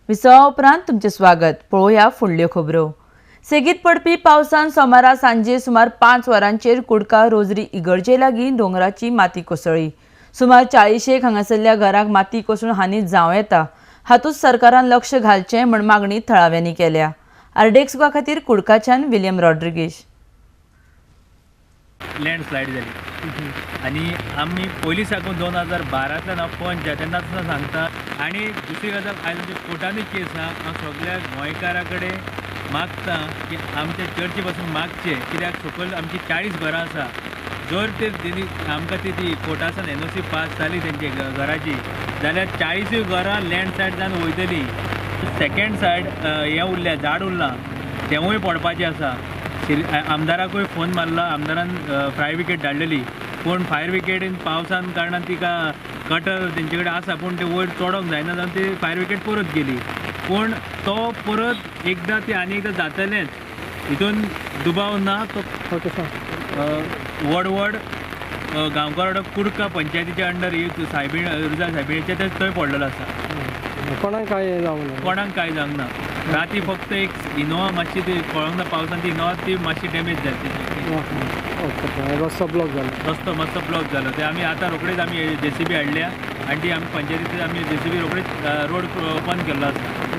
विसवा उपरांत तुमचें स्वागत. पळोवया फुडल्यो खबरो. सेगीत पडपी पावसान सोमारा सांजे सुमार 5 वरांचेर कुडका रोजरी इगर्जे लागीं दोंगराची माती कोसळ्ळी. सुमार 40 हांगासरल्या घरांक माती कोसळून हानी जावं येता. हातूंत सरकारान लक्ष घालचें म्हूण मागणी थळाव्यांनी केल्या. आरडेक्स खातीर कुडकाच्यान विलियम रॉड्रिगेश. लँडस्लायड जाली आनी आमी पयलीं साकून 2012तल्यान हांव पंच तेन्ना सुद्दां सांगता. आनी दुसरी गजाल, आयज आमच्या कोर्टानूय केस आहा. हांव सगळ्या गोंयकारा कडेन मागता की आमच्या चर्ची पासून मागचें, कित्याक सकयल आमची 40 घरां आसा. जर ते तेणी आमकां ती कोर्टासान एनओसी पास जाली तेंचे घराची जाल्यार 40 घरां लँडस्लायड जावन वयतली. सेकेंड सायड हें उरलें, झाड उरलां, तेंवूय पडपाचें आसा. आमदाराकूय फोन मारला, आमदारान फायर ब्रिगेड धाडलेली, पूण फायर ब्रिगेडीन पावसान कारणान तिका कटर तेंचे कडेन आसा, पूण ते वयर चडोंक जायना जावन ती फायर ब्रिगेड परत गेली. पूण तो परत एकदां ती आनी एकदां जातलेंच हितून दुबाव ना. तो व्हड व्हड गांवकार कुडका पंचायतीच्या अंडर ही सायबीण रुजा सायबिणीचे ते थंय पडलेलो आसा. कोणाक कांय जावंक ना, कोणाक कांय जावंक ना. राती फक्त एक इनोवा मातशी ती कळोंक ना, पावसान ती इनोवा ती मातशी डॅमेज जाली. रस्तो ब्लॉक जालो, रस्तो मातसो ब्लॉक जालो. ते आमी आतां रोखडीच आमी जेसीबी हाडल्या आनी ती आमी पंचायतींत आमी जेसीबी रोखडीच रोड ओपन केल्लो आसा.